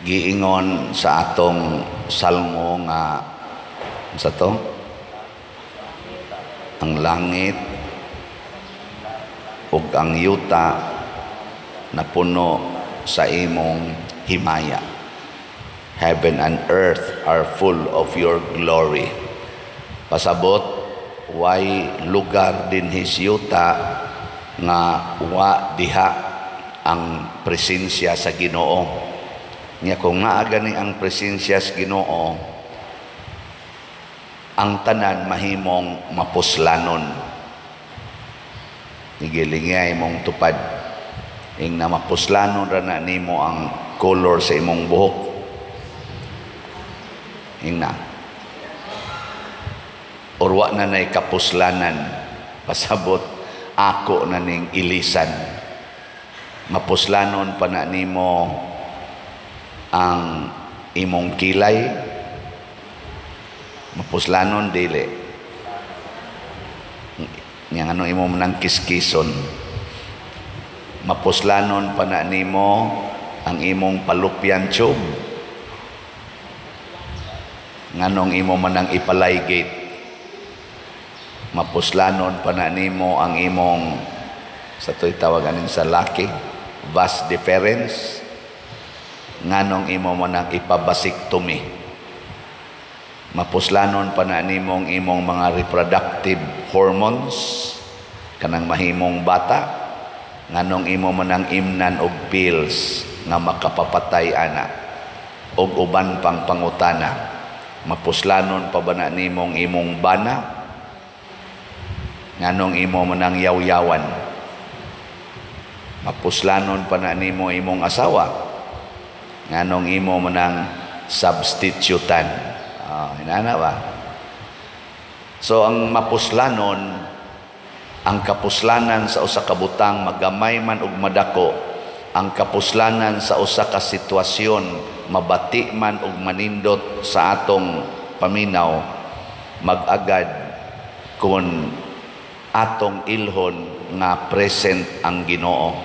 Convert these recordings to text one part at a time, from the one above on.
Giingon sa atong salmo nga sa to, ang langit ug ang yuta napuno sa imong himaya. Heaven and earth are full of your glory. Pasabot, way lugar dinhi sa yuta nga wa diha ang presensya sa Ginoo. Nya kung naa gani ang presensya sa Ginoo, ang tanan mahimong mapuslanon. Gilingay imong tupad. Ing na mapuslanon ra na nimo ang color sa imong buhok. Ing na. Or wa na nay kapuslanan. Pasabot, ako na ning ilisan. Mapuslanon pa na nimo ang imong kilay. Mapuslanon dili. Nya ano imo nang kiskison. Mapuslanon pa na nimo ang imong fallopian tube. Nganong imo manang ipa-ligate. Mapuslanon pa na nimo ang imong, sa to'y tawag anin sa laki, vas deferens. Nganong imo manang ipa-vasectomy. Mapuslanon pa na nimo ang imong mga reproductive hormones, kanang mahimong bata. Nganong imo manang imnan og pills nga makapapatay ana og uban pang pangutana. Mapuslanon pa ba na nimong imong bana? Nganong imo manang yaw-yawan? Mapuslanon pa na nimo imong asawa? Nganong imo manang substitutan? Inana ba? So ang mapuslanon, ang kapuslanan sa usa ka butang, magamay man og madako, ang kapuslanan sa usa ka sitwasyon, mabati man og manindot sa atong paminaw, mag-agad kung atong ilhon nga present ang Ginoo.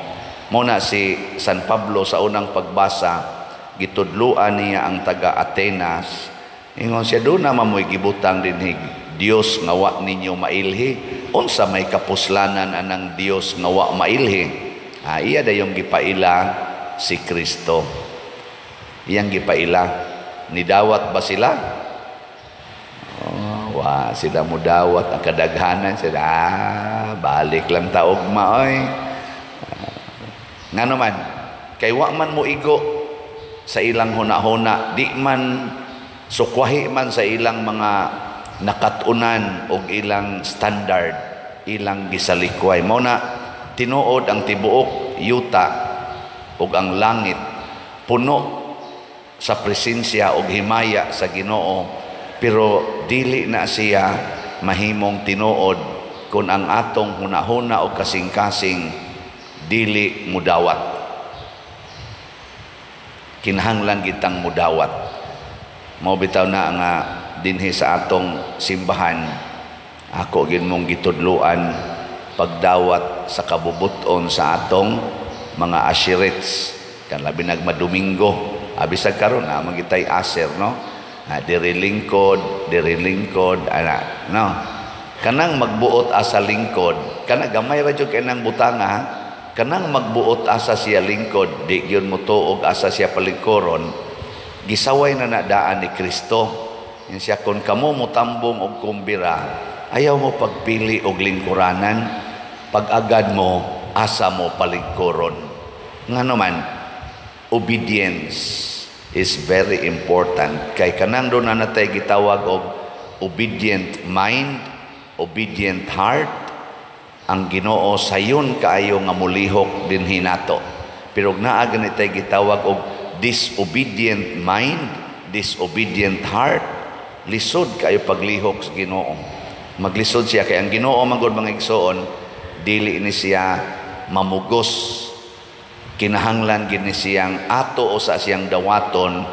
Muna si San Pablo sa unang pagbasa, gitudluan niya ang taga Atenas. Ingon siya, doon na mamoy gibutang dinhi Dios nga wa ninyo mailhi. Unsa may kapuslanan anang Dios nga wa mailhi? Iya dayong gipaila si Kristo. Iyang gipaila. Nidawat ba sila? Oh, wa sila mudawat. Ang kadaghanan sila, balik lang ta ugma oy. Ngano man, kay wa man mo igo sa ilang huna-huna, di man sukwahi man sa ilang mga nakatunan og ilang standard, ilang gisalikway. Mao na tinuod ang tibuok yuta ug ang langit puno sa presensya og himaya sa Ginoo, pero dili na siya mahimong tinuod kung ang atong hunahuna o kasing-kasing dili mudawat. Kinahanglan kitang mudawat. Mao bitaw na nga dinhi sa atong simbahan, ako gin mong gitudluan pagdawat sa kabubuton sa atong mga usherates kan labi nagmadomingo. Abisag karon na magitay usher, no? Diri lingkod ana, no? Kanang magbuot asa lingkod, kana gamay ra jud kay nang butanga, ha? Kanang magbuot asa siya lingkod, di gyud mo tuog asa siya palingkoron, gisaway na nadaan ni Kristo. Yan siya, kung kamo motambong og kumbira, ayaw mo pagpili og lingkuranan, pag-agad mo, asa mo palingkuron. Ngano man, obedience is very important. Kay kanang doon na natay gitawag og obedient mind, obedient heart, ang Ginoo sayon kaayo nga mulihok dinhi nato. Pero naa ganitay gitawag og disobedient mind, disobedient heart, lisod kayo paglihok sa Ginoo. Maglisod siya kay ang Ginoo man gud, mga igsoon, dili ni siya mamugos. Kinahanglan gini siyang ato o sa siyang dawaton,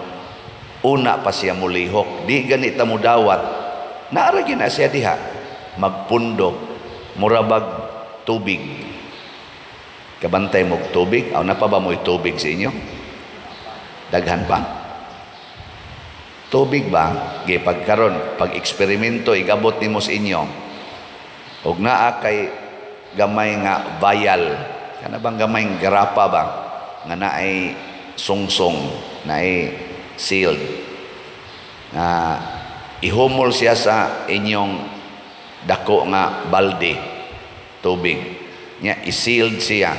una pa siya mulihok. Di gani ta mudawat, naara gina siya diha magpundo, murabag tubig. Kabantay mo tubig? Aw, na pa ba mo'y tubig sa inyo? Daghan pa. Tubig ba? Gi pagkaron, pag eksperimento igabot nimo sa inyo. Og naa kay gamay nga vial, kana bang gamay garapa ba nga naay sungsong, naay sealed. Nga ihumol siya sa inyong dako nga balde tubig. Nya i-sealed siya.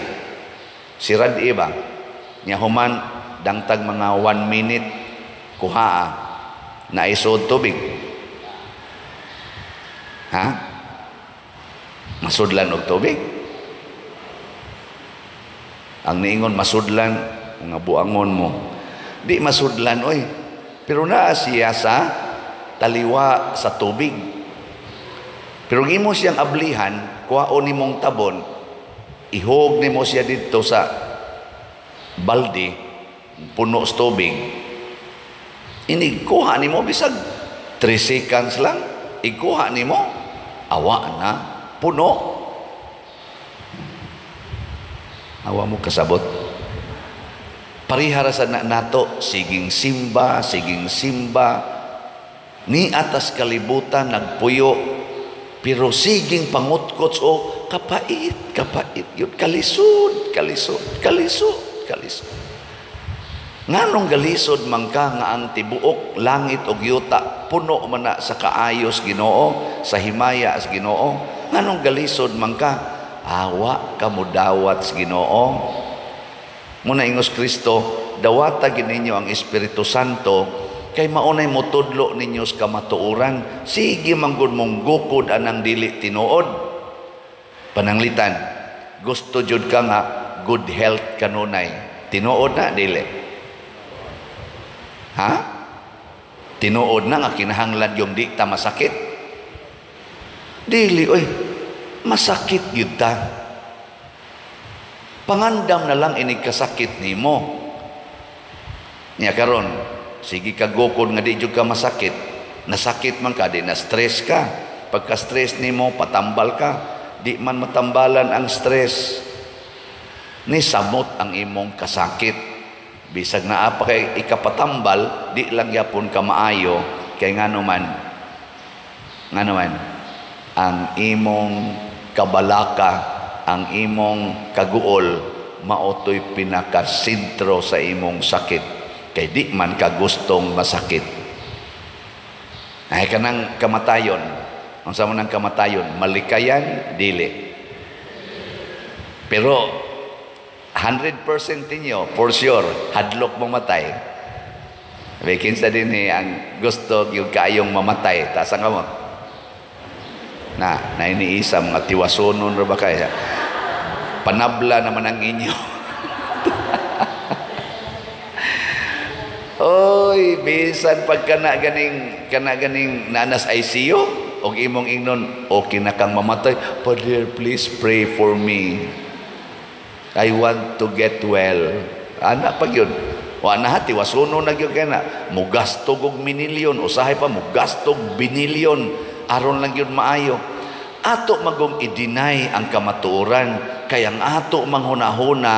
Sirad iba. Nya human dangtag mga 1 minute kuhaa na isod tubig. Ha? Masudlan og tubig? Ang niingon masudlan, nga buangon mo. Di masudlan oy. Pero naa siya sa taliwa sa tubig. Pero imo siyang ablihan, kuhaon nimong tabon, ihog nimo siya didto sa balde, puno sa tubig. Inig kuha nimo bisag 3 seconds lang, ikuha nimo, awa na, puno. Awa mo kasabot. Parihara sa nato, siging simba, siging simba, ni atas kalibutan nagpuyo, pero siging pangutkots o kapait, kapait, yun, kalisod, kalisod, kalisod, kalisod. Nganong galisod man ka nga ang tibuok langit og yuta puno man na sa kaayos Ginoo, sa himaya sa Ginoo? Nganong galisod man ka? Awa ka modawat sa Ginoo. Muna ingos Kristo, dawata gid ninyo ang Espiritu Santo kay maunay motudlo ninyo sa kamatuoran. Sige man gud mong gukod anang dili tinuod. Pananglitan, gusto jud ka nga good health kanunay. Tinuod na dili? Ha? Tinuod na nga kinahanglan yung di ta masakit? Dili oy, masakit gyud ta. Pangandam na lang inig kasakit nimo. Nya karon, sige ka gukod nga di jud ka masakit. Nasakit man ka, di na stress ka. Pagka stress nimo, patambal ka. Di man matambalan ang stress. Ni samot ang imong kasakit. Bisag naa pa kay ikapatambal, di lang yapon ka maayo kay ngano man ang imong kabalaka, ang imong kaguol maotoy pinakasentro sa imong sakit kay di man ka gustong masakit. Ay kanang kamatayon, unsa man ang kamatayon, malikayan dili. Pero 100% ninyo, for sure, hadlok mamatay. Kinsa din eh, ang gusto yung kaayong mamatay. Taas ang kamot. Na, nainiisa, mga tiwasonon ra ba kaya? Panabla naman ang inyo. Oy, bisan pag kana ganing nanas ICU, og imong ingnon, okay na kang mamatay. Father, please pray for me. I want to get well. Ana pag yun. Wa na ha, tiwasuno na gyud kay na. Mugastog og minilyon, usahay pa mugastog binilyon aron lang gyud maayo. Ato magong i-deny ang kamatuoran kay ang ato manghunahuna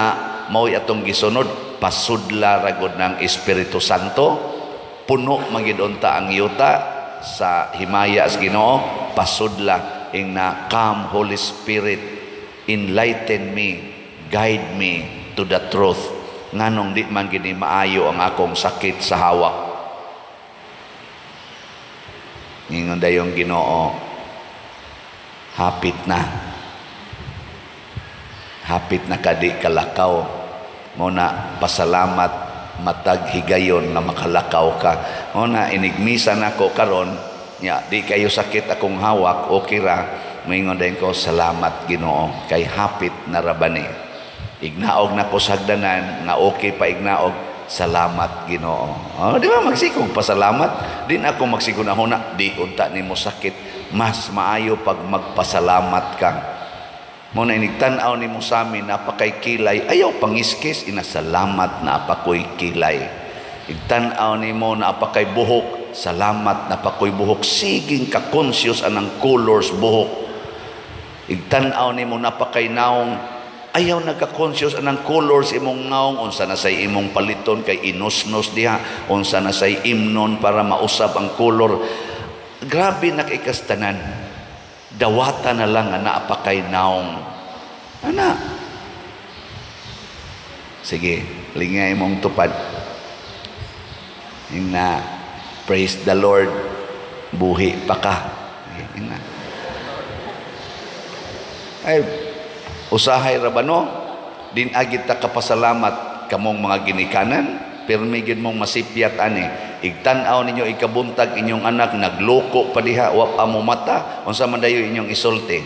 mao'y atong gisunod, pasudla ra gud ng Espiritu Santo. Puno man gyud unta ang yuta sa himaya sa Ginoo, pasudla ing na come Holy Spirit, enlighten me, guide me to the truth. Nganong di man gini maayo ang akong sakit sa hawak. Ingon dayong Ginoo, hapit na. Hapit na ka di kalakaw. Mo na pasalamat matag higayon nga makalakaw ka. Mo na inigmisa nako karon, nya di kayo sakit akong hawak, okay ra. Moingon dayon ko, salamat Ginoo kay hapit na ra ba ni. Ignaog na ko sa hagdanan nga okay pa ignaog, salamat Ginoo. Oh, di ba magsikog pasalamat? Di na ako magsikog na huna, di unta nimo sakit, mas maayo pag magpasalamat ka. Mo na inigtan-aw nimo sa amin napakay kilay, ayaw pangiskis, inasalamat na apakoy kilay. Igtan-aw nimo na apakay buhok, salamat na apakoy buhok, siging ka-conscious anang colors buhok. Igtan-aw nimo napakay naong, Ayaw nagka-conscious anang colors imong naong, unsa na say imong paliton kay inusnos diha, unsa na say imnon para mausab ang color. Grabe na kay kastanan. Dawata na lang nga naa pa kay naong. Ana. Sige, lingay imong tupad. Ina, praise the Lord, buhi pa ka. Ina. Ay, usahay ra ba, no? Din agit ta kapasalamat kamong mga ginikanan, pirmi gyud mong masipyat ani. Igtan-aw ninyo ikabuntag inyong anak nagloko pa diha, wa pa mo mata, unsa man dayo inyong isulti?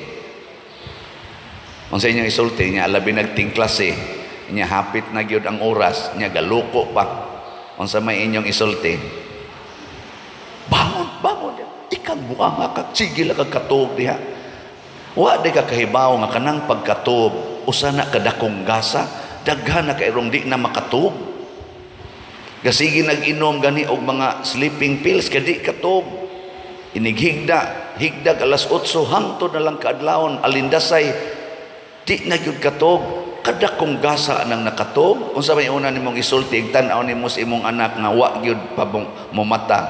Unsa inyong isulti nya labi nagtingklase, nya hapit na gyud ang oras, nya galoko pa. Unsa may inyong isulti? Bangon, bangon. Ikaw buang ka, sige lang kag katuog diha. Wa di ka kahibaw nga kanang pagkatuog usa na kadakong gasa, daghan na kairong di na makatuog. Gasigi nag-inom gani og mga sleeping pills kay di katuog. Inighigda, higdag alas 8 hangtod na lang kaadlawon alindasay di na gyud katuog. Kadakong gasa nang nakatuog. Unsa may una nimong isulti tan-aw nimo sa imong anak nga wa gyud pa momata?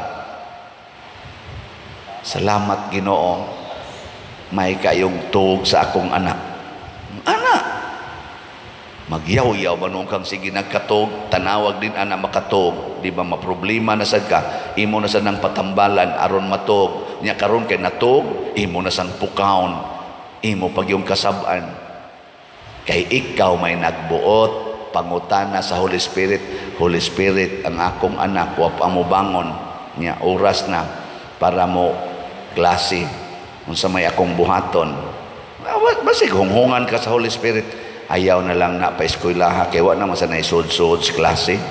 Salamat Ginoo, may kayong tuog sa akong anak. Anak, magyaw-yaw ba nung kang sige nagkatuog, tanawag din anak makatuog, di ba maproblema na sad ka, imo na sad nang patambalan aron matuog, nya karon kay natuog, imo na sang pukaon, imo pag yung kasab-an. Kay ikaw may nagbuot, pangutana sa Holy Spirit, Holy Spirit, ang akong anak, wa pa mo bangon, nya oras na para mo klase, unsa may akong buhaton. Basig hunghungan ka sa Holy Spirit, ayaw na lang na pa-eskwelaha, kay wa na man sa naisud-sud sa klase.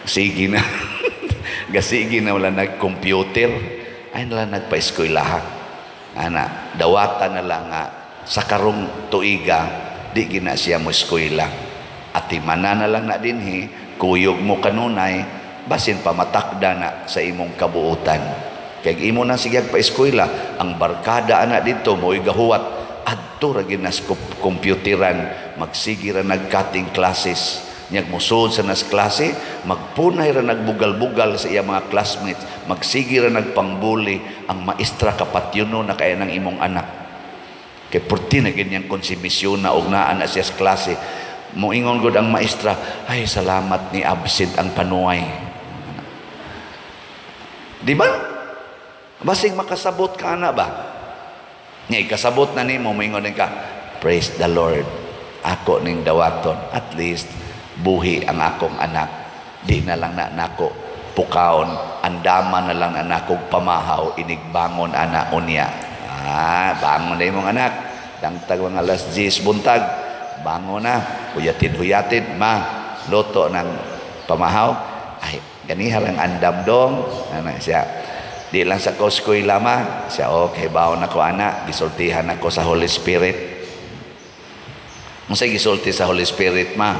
Sige na. Gasige na wala nag-computer, ay na lang nagpa-eskwelaha. Ana, dawata na lang nga sa karong tuiga, di gina siya mo eskwela. Atimana na lang na dinhi, kuyog mo kanunay, basin pamatakda na sa imong kabuutan. Kay imo na sige pa-eskwela, ang barkada ana dito mo'y gahuwat, adto ra gid nas computeran, magsige ra nag-cutting classes. Nyag mosud sa nas klase, magpunay ra nagbugal-bugal sa iya mga classmates, magsige ra nagpangbuli, ang maestra kapatyuno na kaya ng imong anak. Kay purti na ganyang konsumisyon na og naa na siya sa klase. Moingon gud ang maestra, ay salamat ni absent ang panuay. Di ba? Basig makasabot ka na ba? Nga ikasabot na nimo, moingon din ka, praise the Lord, ako ning dawaton, at least buhi ang akong anak. Di na lang na nako pukaon, andama na lang na nako pamahaw, inigbangon ana unya. Ah, bangon na imong anak. Dangtag mga alas 10 buntag, bangon na, huyatin-huyatin, ma, luto ng pamahaw. Ay, ganiha lang andam dong. Ana siya. Di lang sa koskoy lama. Siya, okay, baon ako anak, gisultihan ako sa Holy Spirit. Unsay gisulti sa Holy Spirit, ma?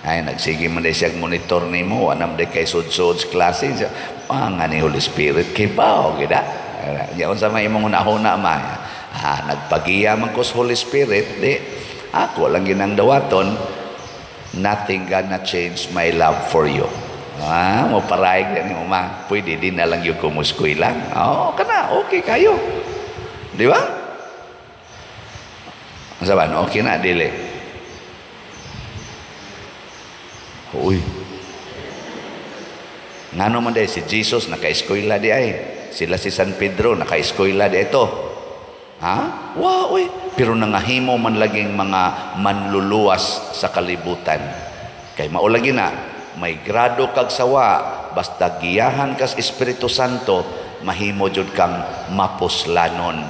Ay, nagsige man siya monitor nimo, wa nam kay sud-sud sa klase. Siya, nga ni Holy Spirit, kay bao, gida. Ya, unsa may imong hunahuna, ma? Ah, nagpagiya man ko sa Holy Spirit, di, ako lang ginang dawaton, nothing gonna change my love for you. Ah, mo paraig na nimo, ma. Pwede din na lang yung kumuskoy lang. Oh, kana, okay kayo. Di ba? Unsa ba? Okay na, dili. Uy. Ngano man day si Jesus naka-eskwela di ay. Sila si San Pedro naka-eskwela di ito. Ha? Wow, uy. Pero nangahimo man laging mga manluluwas sa kalibutan. Kay maulagi na, may grado kag sawa, basta giyahan kas Espiritu Santo, mahimo jud kang mapuslanon.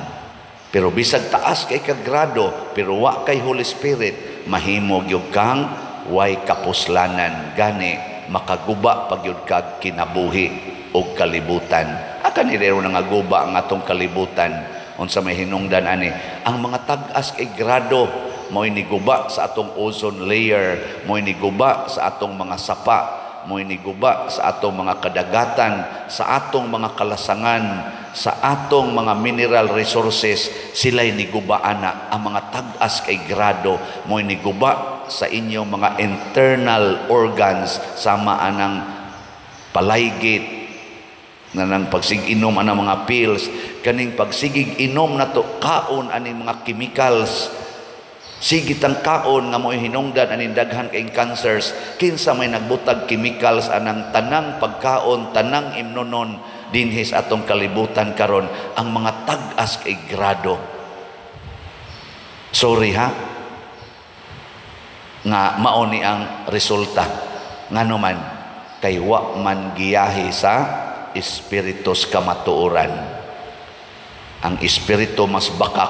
Pero bisag taas kay kag grado, pero wa kay Holy Spirit, mahimo gyud kang way kapuslanan. Gani makaguba pagyud kag kinabuhi og kalibutan. Akan ni nga guba ang atong kalibutan. Unsa may hinungdan ani, ang mga tag-as kay grado mo'y niguba sa atong ozone layer, mo'y niguba sa atong mga sapa, Mo'y niguba sa atong mga kadagatan, sa atong mga kalasangan, sa atong mga mineral resources. Sila'y niguba ana. Ang mga tag-as kay grado, mo'y niguba sa inyong mga internal organs, sama anang palaygit na nang pagsigig-inom anang mga pills, kaning pagsigig inom nato, kaon aning mga chemicals, sige tang kaon nga mo'y hinungdan aning daghan kay cancers. Kinsa may nagbutag chemicals anang tanang pagkaon, tanang imnonon dinhi sa atong kalibutan karon? Ang mga tag-as kay grado. Sorry ha, nga mao ni ang resulta. Ngano man? Kay wa man giyahe sa espiritu sa kamatuoran. Ang espiritu mas bakak,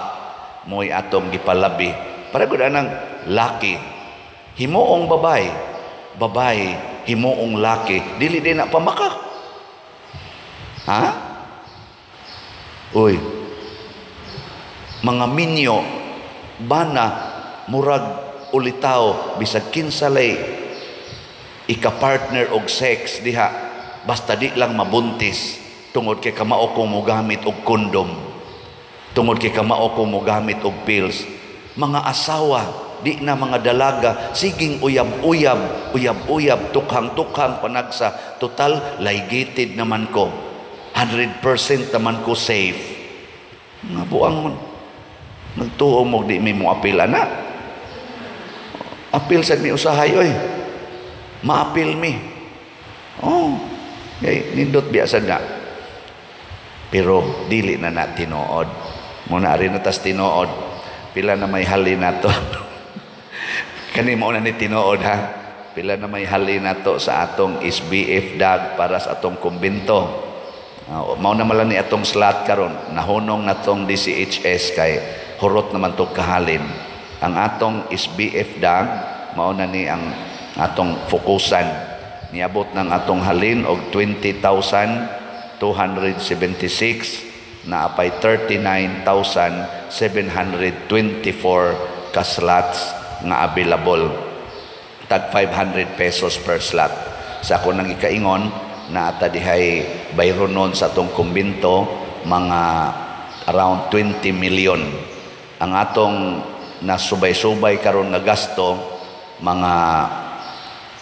mo'y atong gipalabi. Para gud anang laki himuong babay, babay himuong laki, dili din na pamakak, ha? Uy, mga minyo, bana murag ulitaw, bisag kinsa lay ika-partner og sex diha, basta di lang mabuntis, tungod kay kamao ko mogamit og kondom, tungod kay kamao ko mogamit og pills. Mga asawa, di na mga dalaga, siging uyab-uyab, uyab-uyab, tukhang-tukhang panagsa, total ligated naman ko, 100% naman ko safe. Nga buang mo, nagtuo mo di mi mo apil ana. Apil sad mi usahay, oy. Maapil mi. Oh, kay nindot biya sad na. Pero dili na na tinuod. Muna ari na tas tinuod. Pila na may hali nato? Kani mao na ni tinuod ha. Pila na may hali nato sa atong SBF dag para sa atong kumbento? Mao na man ni atong slot karon. Nahunong natong DCHS kay hurot naman to kahalin. Ang atong SBF dag, mao na ni ang atong fokusan. Niabot ng atong halin og 20,276, na apay 39,724 ka slots nga available. Tag 500 pesos per slot. Sa ako nang ikaingon na ata dihay bayronon sa atong kumbento mga around 20 million. Ang atong nasubay-subay karon nga gasto mga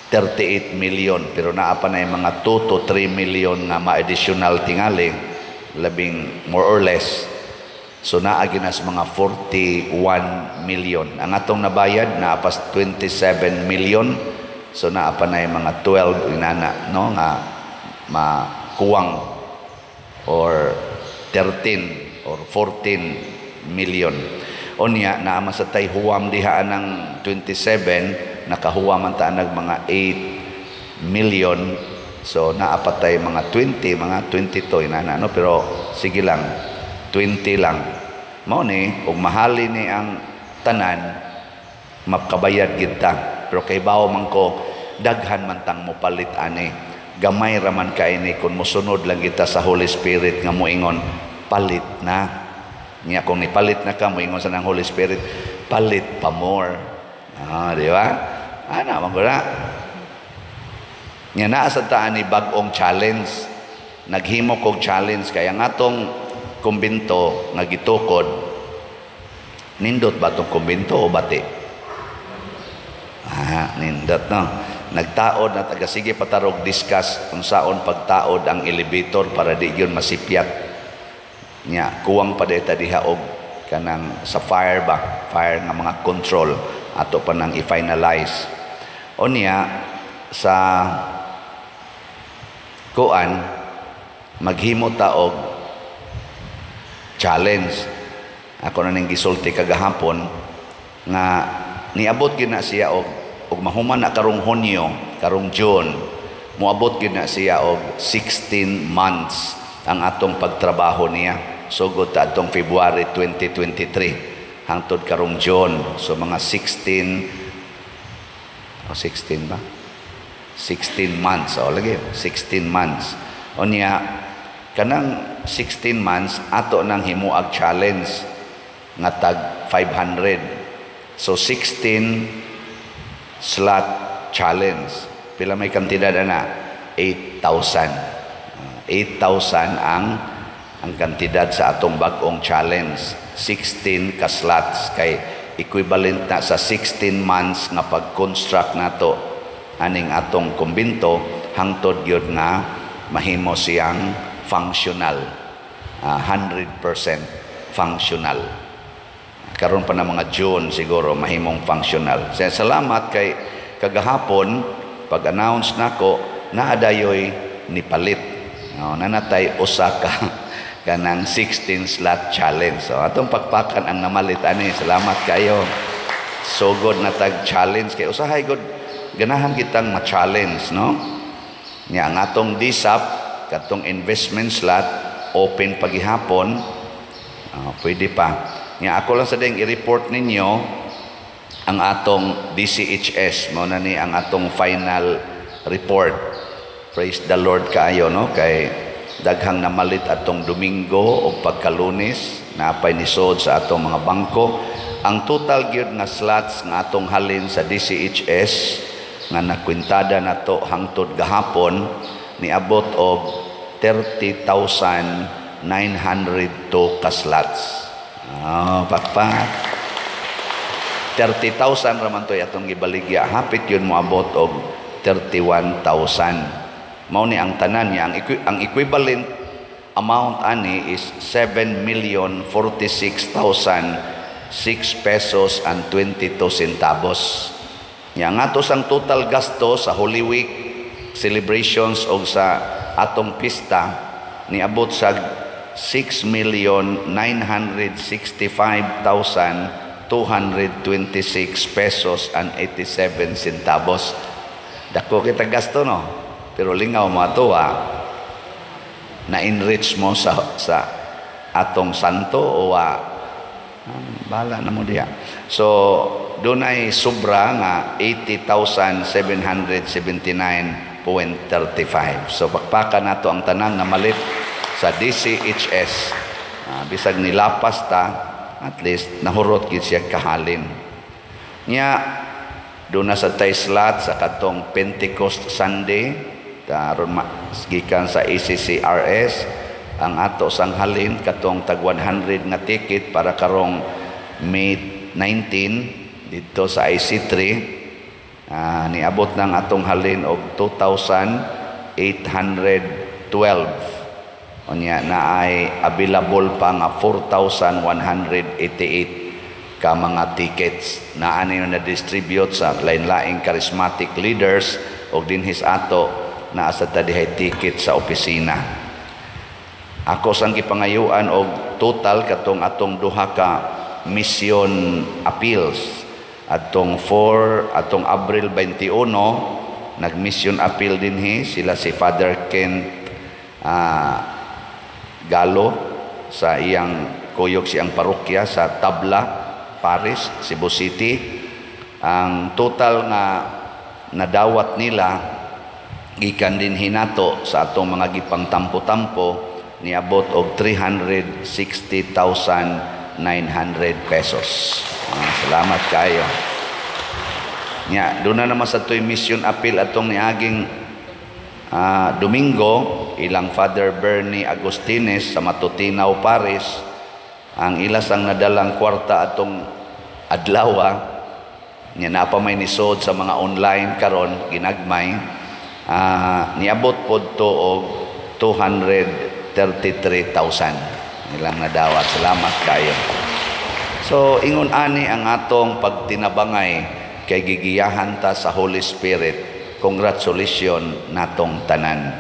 38 million, pero naa pa na yung mga 2 to 3 million nga ma-additional tingali, labing more or less. So naa ginas mga 41 million. Ang atong nabayad naa pas 27 million, so naa pa na yung mga 12 inana, no, nga makuwang or 13 or 14 million. Unya naa man sa tay huwam diha ng 27, nakahuwam man ta nag mga 8 million, so naa pa tay mga 20, mga 22 inana, no? Pero sige lang, 20 lang. Mao ni ug mahali ni ang tanan, makabayad gid ta. Pero kay bawo man ko daghan man tang mopalit ani. Gamay ra man kay ni kun mosunod lang kita sa Holy Spirit nga moingon palit na. Nya kung nipalit na ka, moingon sa nang Holy Spirit, palit pa more. Ah, di ba? Ana man gud na. Nya naa sa taan ni bag-ong challenge. Naghimo kog challenge kay ang atong kumbento nga gitukod. Nindot ba tong kumbento o bati? Ah, nindot, no. Nagtaod na taga, sige patarog discuss unsaon pagtaod ang elevator para di gyud masipyat. Nya kuwang pa dita diha og kanang sa fire ba, fire nga mga control, ato pa nang i-finalize. Unya sa kuan, maghimo ta og challenge. Ako na ning gisulti kagahapon nga niabot gyud na siya og mahuman na karong Hunyo, karong June, moabot gyud na siya og 16 months ang atong pagtrabaho niya. Sugod ta atong February 2023 hangtod karong June. So mga 16 o 16 ba? 16 months. O lagi, 16 months. Unya kanang 16 months ato nang himuag challenge nga tag 500. So 16 slot challenge. Pila may kantidad ana? 8,000. 8,000 ang kantidad sa atong bag-ong challenge. 16 ka slots kay equivalent na sa 16 months nga pag-construct nato aning atong kumbinto hangtod gyud nga mahimo siyang functional, 100% functional. Karon pa na mga June siguro mahimong functional. Salamat kay kagahapon pag-announce nako, naadayoy nipalit, no, nanatay usa ka kanang 16 slot challenge. So atong pakpakan ang namalit ani. Salamat kayo. So good na tag challenge kay usahay good ganahan kitang ma-challenge, no? Nya ang atong DSAP, katong investment slot, open pagihapon, pwede pa. Nya ako lang sa ding i-report ninyo ang atong DCHS, mao na ni ang atong final report. Praise the Lord kaayo, no, kay daghang namalit atong Domingo o pagkalunes, napay nisod sa atong mga bangko. Ang total gyud nga slots nga atong halin sa DCHS nga nakwintada nato hangtod gahapon niabot og 30,902 ka slots. Oh, pakpak. 30,000 raman to atong gibaligya. Hapit yun moabot og 31,000. Mao ni ang tanan niya. Ang equivalent amount ani is 7,046,006 pesos and 22 centavos. Nya ang ato sang total gasto sa Holy Week celebrations o sa atong pista niabot sa 6,965,226 pesos and 87 centavos. Dako kita gasto, no? Pero lingaw mo ato ah, na-enrich mo sa atong santo o bahala na mo diya. So dunay sobra nga 80,779.35. So pakpakan nato ang tanang namalit sa DCHS. Bisag nilapas ta, at least nahurot gid siya kahalin. Nya doon na sa tay slot sa katong Pentecost Sunday karon, gikan sa ACCRS ang ato sang halin katong tag 100 nga ticket para karong May 19 dito sa IC3, niabot ng atong halin og 2,812. Unya na ay available pa nga 4,188 ka mga tickets na ani na distribute sa lain-laing charismatic leaders og dinhis ato naa sa ta dihay ticket sa opisina. Ako sang gipangayuan og total katong atong duha ka mission appeals atong 4, atong Abril 21, nag-mission appeal dinhi sila si Father Kent Galo sa iyang kuyog, siyang parokya sa Tabla Parish, Cebu City. Ang total nga nadawat nila gikan dinhi nato sa atong mga gipang tampo-tampo niabot og 360,900 pesos. Salamat kayo. Nya, doon na naman sa to'y mission appeal atong niaging Domingo, ilang Father Bernie Agustines sa Matutinaw Parish, ang ilas ang nadalang kwarta atong adlaw, nya napa may nisod sa mga online karon ginagmay, niabot pod to og 233,000 ilang nadawat. Salamat kayo. So ingon ani ang atong pagtinabangay kay gigiyahan ta sa Holy Spirit. Congratulations natong tanan.